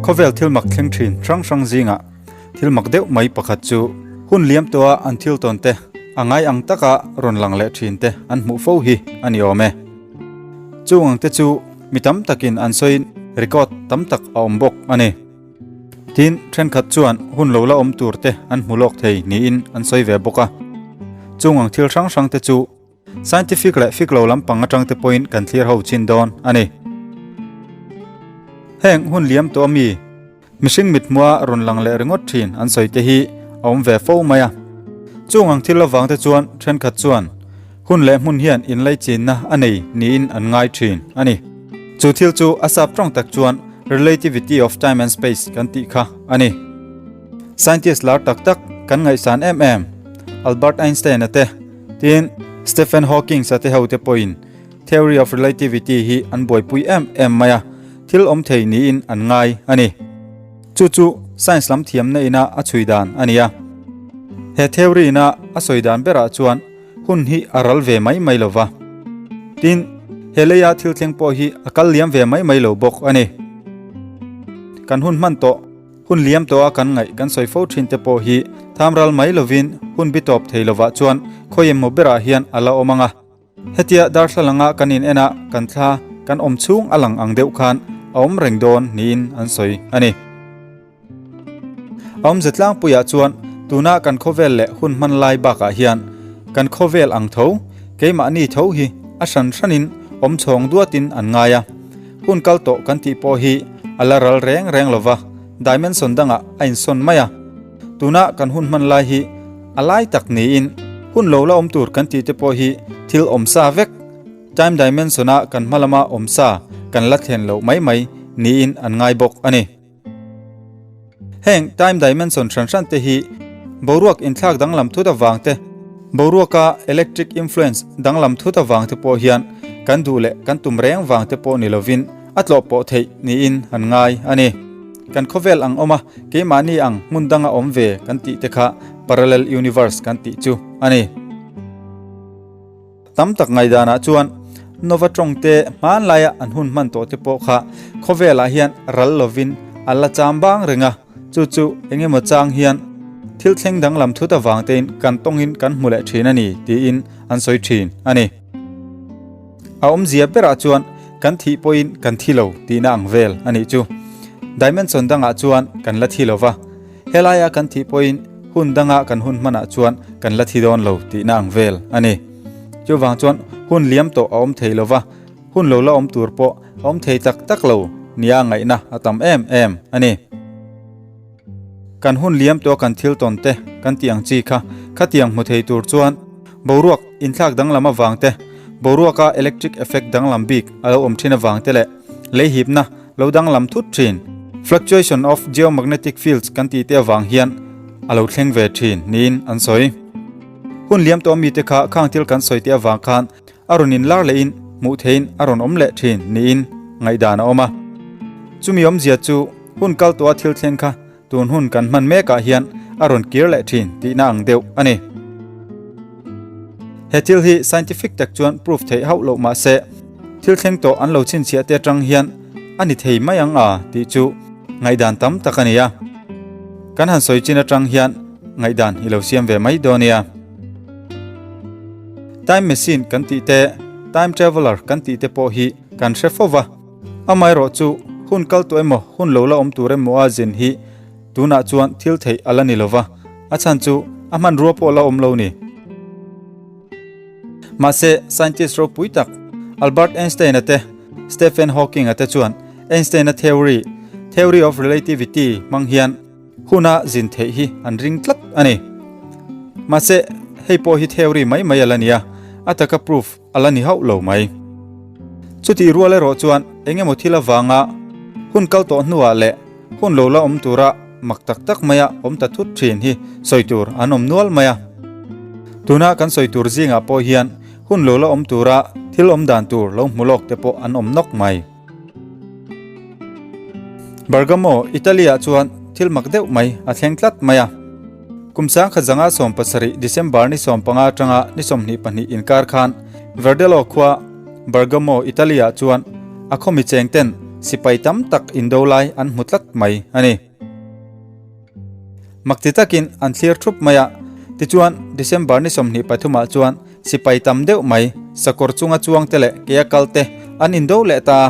Khawvel thil mak thleng thin hrang hrang zingah thil mak deuh mai pakhat chu hun liam tawha an thil tawn te a ngai ang taka rawn lang leh thin te an hmuh fo hi a ni awm e. Chung ang te chu mi tam takin an sawiin record tam tak a awm bawk a ni. Tin, thenkhat chuan hun lo la awm tur te an hmu lawk thei niin an sawi ve bawk a. Chung ang thil hrang hrang te chu scientific leh fik lo lampang atang te pawhin kan thlir ho chin dawn a ni. Heng hun liam tawh ami mihring mithmua rawn lang leh ringawt thin an sawi te hi a awm ve fo mai a. Chung ang thil avang te chuan thenkhat chuan hun leh hmun hian inlaichinna a nei niin an ngai thin a ni. Chu thil chu a sap tawng tak chuan relativity of time and space kan tih kha a ni. Scientist lar tak tak kan ngaihsan em em Albert Einstein-a te, Tin, Stephen Hawking-a te hote pawhin Theory of Relativity hi an buaipui em em mai a, thil awm thei niin an ngai a ni. Chu chu science lam thiamna ina a chhui dan a ni a. He theory ina a sawi dan berah chuan hun hi a ral ve mai mai lo va. Tin, he leia thil thleng pawh hi a kal liam ve mai mai lo bawk a ni. Kan hun hman tawh. Hun liam tawha kan ngaih kan sawi fo thin te pawh hi tham ral mai lovin hun bi tawp thei lovah chuan khawi emaw berah hian a la awm ang a. Hetia darthlalanga kan in en a kan thla kan awm chhung a lang ang deuh khan a awm reng dawn niin an sawi a ni. A awmze tlangpuiah chuan tuna kan khawvel leh hun hman lai bakah hian kan khawvel ang tho, keimahni tho hi a hran hranin awm chhawng duatin an ngai a. Hun kal tawh kan tih pawh hi a la ral reng reng lo va, dimension dangah a insawn mai a. Tuna kan hun hman lai hi a lai tak niin hun lo la awm tur kan tih te pawh hi thil awm sa vek, time dimension-a kan hma lama awm sa kan la thlen loh mai mai niin an ngai bawk a ni. Heng time dimension hran hran te hi boruak inthlak danglam thut avang te, boruaka electric influence danglam thut avang te pawh hian kan duh leh kan tum reng vang te pawh ni lovin a tlawh pawh theih niin an ngai a ni. Kan khawvel ang awm a, keimahni ang hmun danga awm ve kan tih te kha parallel universe kan tih chu a ni. Tam tak ngaihdanah chuan Nova tawngte hmanlaia an hun hman tawh te pawh kha khawvelah hian ral lovin a la cham bang reng a, chu chu eng emaw chang hian thil thleng danglam thut avang tein kan tawngin kan hmu leh thin a ni tiin an sawi thin a ni. A awmzia berah chuan kan thih pawhin kan thi lo tihna ang vel a nih chu. Dimension dangah chuan kan la thi lo va, Helaia kan thih pawhin hun danga kan hun hmanah chuan kan la thi dawn lo tihna ang vel a ni. Chuvang chuan hun liam tawh a awm thei lova, hun lo la awm tur pawh a awm thei tak tak lo nia ngaihna a tam em em a ni. Kan hun liam tawha kan thil tawn te kan tih ang chi kha khatiang hmu thei tur chuan boruak inthlak danglam avang te, boruaka electric effect danglam bik a lo awm thin avang te leh leihipna Lo danglam thut thin. Fluctuation of geomagnetic fields kan tih te avang hian a lo thleng ve thin niin an sawi. Hun liam tawh mite kha khang thil kan sawi te avang khan a rawn inlar lehin hmuh theihin a rawn awm leh thin niin ngaihdan a awm a. Chumi awmzia chu hun kal tawha thil thleng kha tun hun kan hman mekah hian a rawn kir leh thin tihna ang deuh a ni. He thil hi scientific tak chuan proof theih hauh loh mah se, thil thleng tawh an lo chhinchhiah te atang hian a ni thei mai ang a tih chu ngaihdan tam tak a ni a. Kan han sawi chin atang hian ngaihdan i lo siam ve mai dawn nia. Time machine kan tih te, time traveller kan tih te pawh hi kan hre fo va. Amaherawh chu hun kal tawh emaw hun lo la awm tur emaw a zin hi tunah chuan thil theih a la ni lo va, a chhan chu a hmanrua pawh la awm lo ni. Mahse, scientist ropui tak Albert Einstein-a te, Stephen Hawking-a te chuan Einstein-a theory, theory of relativity, hmang hian huna zin theih hi an ring tlat a ni. Mahse, hei pawh hi theory mai mai a la ni a, a taka proof a la ni hauh lo mai. Chutih rual erawh chuan eng emaw thil avanga hun kal tawh hnuah leh hun lo la awm tura mak tak tak maia awm ta thut thin hi sawi tur an awm nual mai a. Tuna kan sawi tur zingah pawh hian hun lo la awm tura thil awm dan tur lo hmu lawk te pawh an awm nawk mai. Bergamo, Italy-ah chuan thil mak deuh mai a thleng tlat mai a. Kum 1970 December ni 15 atanga ni 22 inkar khan Verdello khua, Bergamo, Italy-ah chuan a khawmi cheng ten sipai tam tak indo lai an hmu tlat mai a ni. Mak ti takin an thlir thup mai a, tichuan December ni 23 ah chuan sipai tam deuh mai sakawr chunga chuang te leh kea kal te an indo leh ta a,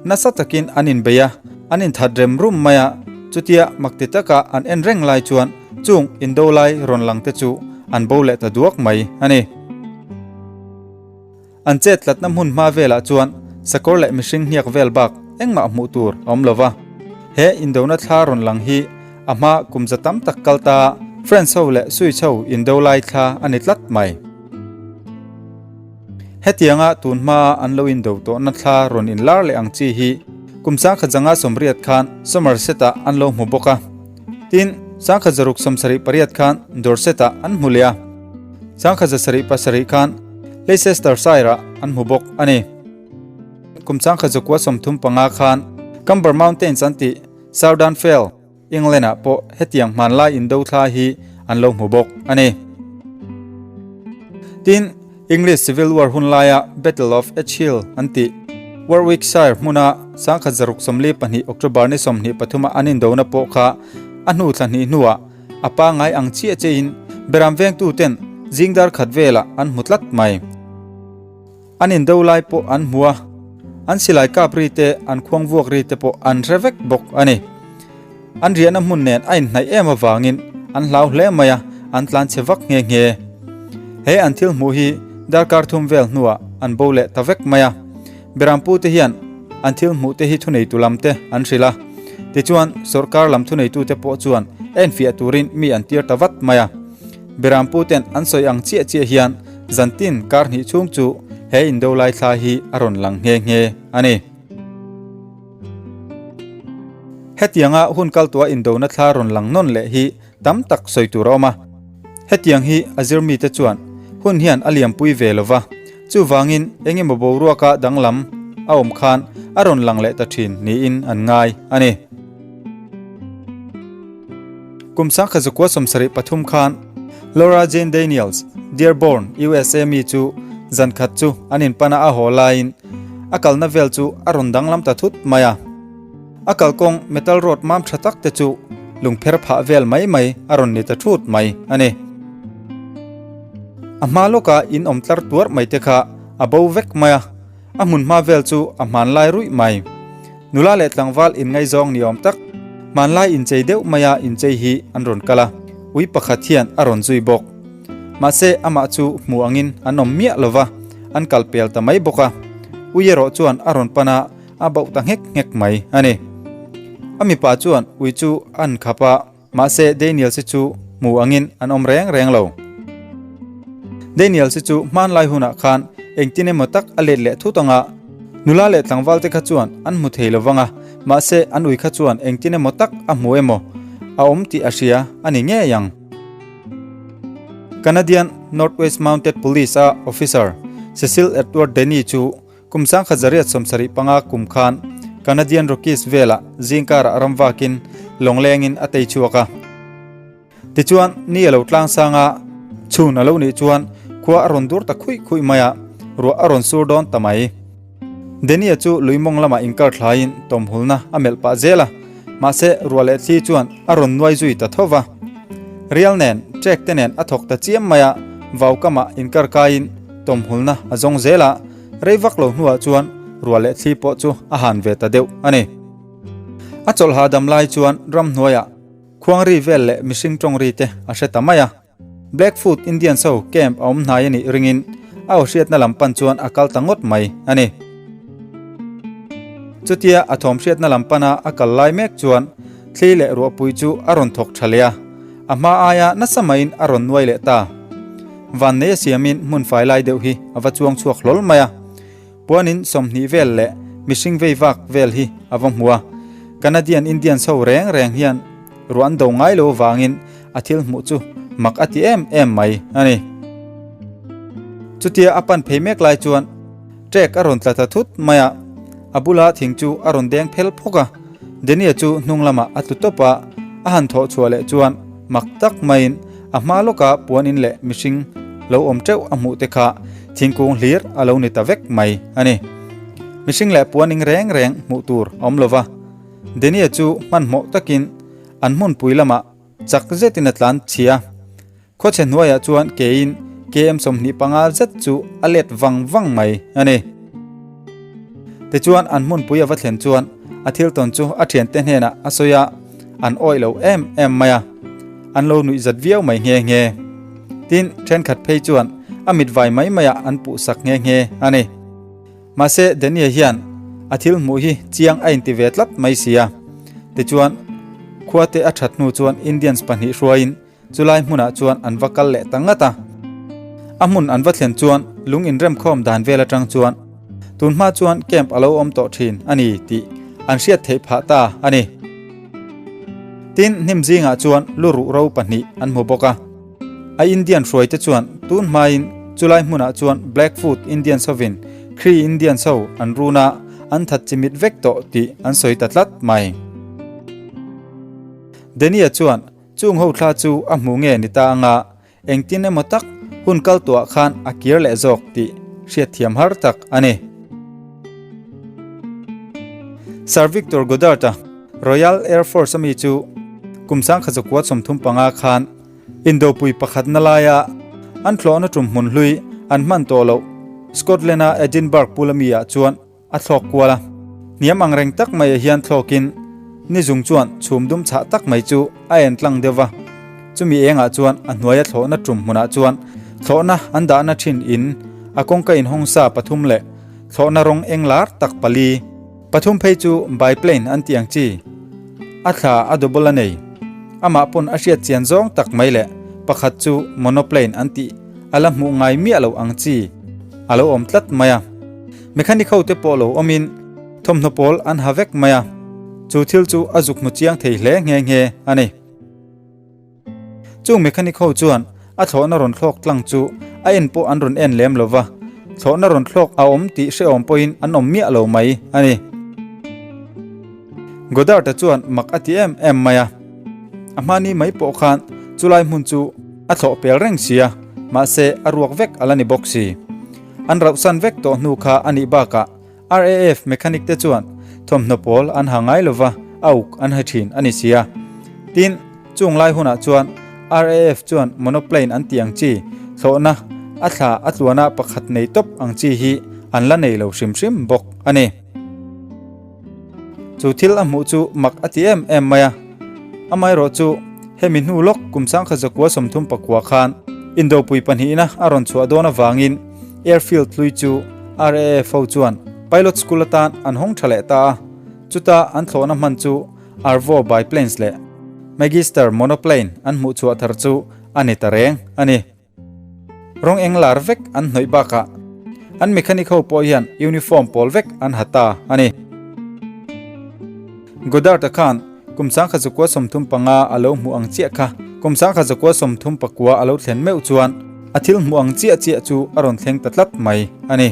nasa takin an inbei a, an inthat rem rum mai a, chutia mak ti taka an en reng lai chuan chung indo lai rawn lang te chu an bo leh ta duak mai a ni. An chet tlatna hmun hma velah chuan sakawr leh mihring hniak vel bak engmah hmuh tur a awm lo va. He indona thla rawn lang hi a hma kum za tam tak kal ta French ho leh Swiss ho indo lai thla a ni tlat mai. Hetianga tun hmaa an lo indo tawhna thla rawn inlar leh ang chi hi kum sangkhat zanga 80 khan Somerset-ah an lo hmu bawk a. Tin, 1678 khan Dorset-ah an hmu leh a. 1707 khan Leicestershire-ah an hmu bawk a ni. Kum 1935 khan Camber Mountains an tih Southern Fell, England-ah pawh hetiang hmanlai indo thla hi an lo hmu bawk a ni. Tin, English Civil War hun laia Battle of Edge Hill an tih Warwickshire hmuna 1642 October ni 23 a an indona pawh kha a hnu thla hnih hnuah a pangngai ang chiah chiahin beram vengtuten zing dar khat velah an hmu tlat mai. An indo lai pawh an hmu a, an silai kap ri te, an khuang vuak ri te pawh an hre vek bawk a ni. An riahna hmun nen a inhnaih em avangin an hlau hle mai a, an tlan chhe vak nghe nghe. He an thil hmuh hi darkar thum vel hnuah an bo leh ta vek mai a. Berampu te hian an thil hmuh te hi thuneitu lam te an hrilh a. Tichuan, sawrkar lam thuneitu te pawh chuan enfiah turin mi an tir ta vat mai a. Berampu ten an sawi ang chiah chiah hian zantin kar hnih chhung chu he indo lai thla hi a rawn lang nghe nghe a ni. Hetianga hun kal tua indona thla rawn lang nawn leh hi tam tak sawi tur a awm a. Hetiang hi a zir mite chuan hun hian a liampui ve lo va, chuvangin eng emaw boruaka danglam a awm khan a rawn lang leh ta thin niin an ngai a ni. Kum 1973 khan Laura Jane Daniels, Dearborn, USA mi chu zan khat chu an inpana a haw laiin a kalna vel chu a rawn danglam ta thut mai a. A kalkawng metal road mam tha tak te chu lungpher phah vel mai mai a rawn ni ta thut mai a ni. A hma lawka in awm tlar tuar mai te kha a bo vek mai a, a hmun hma vel chu a hmanlai ruih mai. Nula leh tlangval inngaizawng ni awm tak, hmanlai inchei deuh maia inchei hi an rawn kal a, ui pakhat hian a rawn zui bawk. Mahse, amah chu hmu angin an awm miah lo va, an kal pel ta mai bawk a. Ui erawh chuan a rawn pan a, a bauh ta nghek nghek mai a ni. A mipa chuan ui chu a an khap a. Mahse, Daniel si chu hmu angin an awm reng reng lo. Daniel si chu hmanlai hunah khan engtin emaw tak a let leh thut ang a, nula leh tlangval te kha chuan an hmu thei lo vang a, mahse an ui kha chuan engtin emaw tak a hmu emaw a awm tih a hria a ni ngei ang. Canadian North West Mounted Police a officer Cecil Edward Denny chu Kum 1975 kum khan Canadian Rockies velah zingkarah ramvakin lawnglengin a tei chhuak a. Tichuan, ni a lo tlang sang a, chhun a lo nih chuan khua a rawn dur ta khuih khuih mai a, ruah a rawn sur dawn ta mai. Danny-a chu lui mawng lamah inkar thlaiin tawmhulna a melh pah zel a, mahse ruah leh thli chuan a rawn nuai zui ta tho va. Rial nen, trek te nen a thawk ta chiam mai a, vau kamah inkar kaiin tawmhulna a zawng zel a, Rei vak lo hnuah chuan ruah leh thli pawh chu a han ve ta deuh a ni. A chawlh hahdam lai chuan ramhnuaiah khuangri vel leh mihring tawngri te a hre ta mai a. Blackfoot Indians ho camp a awm hnai a nih ringin a aw hriatna lam pan chuan a kal ta ngawt mai a ni. Chutia a thawm hriatna lam pana a kal lai mek chuan thli leh ruahpui chu a rawn thawk tha leh a, a hma aia nasa maiin a rawn nuai leh ta. Vannei a siamin hmun fai lai deuh hi a va chuang chhuak hlawl mai a. Puanin 20 vel leh mihring vei vak vel hi a va hmu a. Canadian Indians ho reng reng hian ruah an do ngai lo avangin a thil hmuh chu mak a ti em em mai a ni. Chutia a pan phei mek lai chuan trek a rawn tla ta thut mai a, a bula thing chu a rawn deng phel phawk a. Denia chu hnung lamah a tlu tawp a, a han thawh chhuah leh chuan mak tak maiin a hma lawka puan in leh mihring lo awm teuh a hmuh te kha thingkung hlir a lo ni ta vek mai a ni. Mihring leh puaning reng reng hmuh tur a awm lo va. Denia chu hmanhmawh takin an hmunpui lamah chak zetin a tlan chhia. Khawchhe hnuaiah chuan keiin KM 25 zet chu a let vang vang mai a ni. Tichuan an hmunpui a va thlen chuan a thil tawn chu a thiante hnenah a sawi a, an awih lo em em mai a, an lo nuih zat viau mai nghe nghe. Tin, thenkhat phei chuan a mit vai mai maiah an puh sak nghe nghe a ni. Mahse Daniel hian a thil hmuh hi chiang a inti ve tlat mai si a. Tichuan khuate a that hnu chuan Indians pahnih hruaiin Chulai hmunah chuan an va kal leh ta ngat a. A hmun an va thlen chuan lung inremkhawm dan vel atang chuan tun hma chuan camp a lo awm tawh thin a ni tih an hriat theih phah ta a ni. Tin, hnim zingah chuan lu ruh ro pahnih an hmu bawk a. A Indian hruaite chuan tun hmain chulai hmunah chuan Blackfoot Indians hovin Cree Indians ho an run a, an that chimit vek tawh tih an sawi ta tlat mai. Denia chuan Chung ho thla chu a hmu nge ni ta anga engtin emaw tak hun kal tuah khan a kir leh zawk tih hriatthiam har tak a ni. Sir Victor Goddard-a Royal Air Force ami chu kum 1935 khan Indopui pakhatna laia an thlawhna tum hmun hlui an hman tawh loh Scotland-a Edinburgh pul ami ah chuan A thlawk kual a, hniam ang reng tak mai ah hian thlawkin ni zung chuan chhum dum chhah tak mai chu a en tlang deuh va. Chumi engah chuan a hnuaia thlawhna tum hmunah chuan thlawhna an dahna thin in a kawngka inhawng sa pathum leh thlawhna rawng eng lar tak pali pathum phei chu biplane an tih ang chi a thla a double a nei. Amah pawn a hriat chian zawng tak mai leh pakhat chu monoplane an tih a la hmuh ngai miah loh ang chi a lo awm tlat mai a. Mechanic ho te pawh lo awmin thawmhnaw pawl an ha vek mai a, chu thil chu a zuk hmu chiang thei hle nghe nghe a ni. Chung mechanic ho chuan a thlawhna rawn thlawk tlang chu a en pawh an rawn en lem lo va, thlawhna rawn thlawk a awm tih hrehawm pawhin an awm miah lo mai a ni. Goddard-a chuan mak a ti em em mai a, a hmani mai pawh khan chulai hmun chu a thlawh pel reng si a, mahse a ruak vek a la ni bawk si. An rauhsan vek tawh hnu kha a nih bakah RAF mechanic te chuan thawmhnaw pawl an ha ngai lova a uk an ha thin a ni sia. Tin, chung lai hunah chuan RAF chuan monoplane an tih ang chi thlawhna a thla a tluana pakhat nei tawp ang chi hi an la nei lo hrim hrim bawk a ni. Chu thil a hmuh chu mak a ti em em mai a. Amaherawh chu hemi hnu lawk kum 1939 khan Indopui pahnihna a rawn chhuah dawn avangin airfield hlui chu RAF ho chuan pilot school atan an hawng tha leh ta a. Chuta an thlawhna hman chu Arvo biplanes leh Magister monoplane an hmuh chhuah thar chu a ni ta reng a ni. Rawng eng lar vek an hnawih bakah an mechanic ho pawh hian uniform pawl vek an ha ta a ni. Goddard-a khan kum 1935 a lo hmuh ang chiah kha kum 1939 a lo thlen meuh chuan a thil hmuh ang chiah chiah chu a rawn thleng ta tlat mai a ni.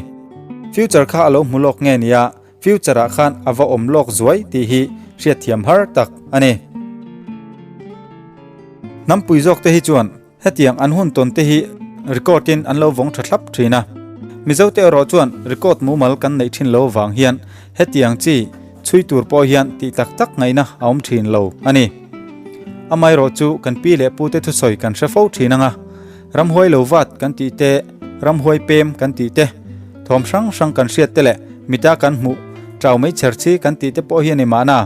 Future kha a lo hmu lawk nge nia Future-ah khan a va awm lawk zuai tih hi hriatthiam har tak a ni. Hnampui zawk te hi chuan Hetiang an hun tawn te hi record in an lo vawng tha thlap thin a. Mizo te erawh chuan record mumal kan neih thin lo vang hian hetiang chi chhui tur pawh hian tih tak tak ngaihna a awm thin lo a ni. Amaherawh chu kan pi leh pu te thusawi kan hre fo thin anga, ramhuai lo vat kan tih te, ramhuai pem kan tih te, thawm hrang hrang kan hriat te leh mita kan hmuh tau mai chher chi kan tih te pawh hi a ni mahna.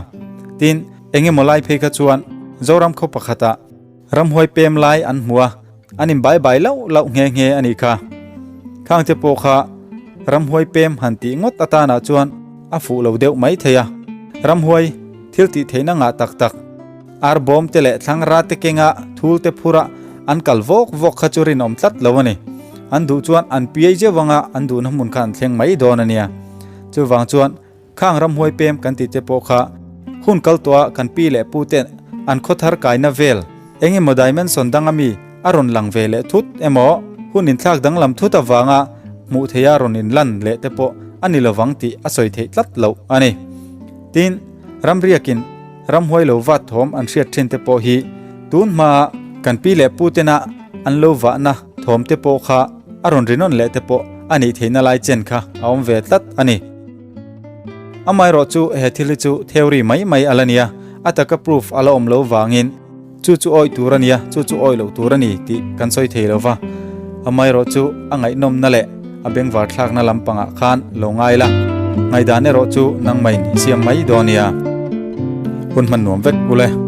Tin, engemaw lai phei kha chuan Zoram khaw pakhatah, Ramhuai pem lai an hmu a, an in bai bai lauh lauh nghe nghe a nih kha. Khang te pawh kha ramhuai pem han tih ngawt atanah chuan a fuh lo deuh mai thei a. Ramhuai thil tih theihna ngah tak tak, ar bawm te leh thlang ra te kenga thul te phura an kal vawk vawk kha chu rinawm tlat lo a ni. An duh chuan an piai zeuh anga an duhna hmun kha an thleng mai dawn a nia. Chuvang chuan Khang ramhuai pem kan tih te pawh kha hun kal tawh a kan pi leh pu ten an khaw thar kaina vel eng emaw dimension dang ami a rawn lang ve leh thut emaw hun inthlak danglam thut avanga hmuh theih a rawn inlan leh te pawh a ni lovang tih a sawi theih tlat loh a ni. Tin, ramriakin ramhuai lo vat thawm an hriat thin te pawh hi tun hmaa kan pi leh pu tena an lo vahna thawm te pawh kha a rawn rinawn leh te pawh a nih theihna lai chen kha a awm ve tlat a ni. Amaherawh chu he thil hi chu theory mai mai a la nia, a taka proof a la awm lo vangin chu chu awih tur a nia, chu chu awih loh tur a ni tih kan sawi thei lo va. Amaherawh chu a ngaihnawmna leh a bengvar thlakna lampangah khan lo ngai la, ngaihdan erawh chu nangmahin i siam mai dawn nia. Hun hman nuam vek u le.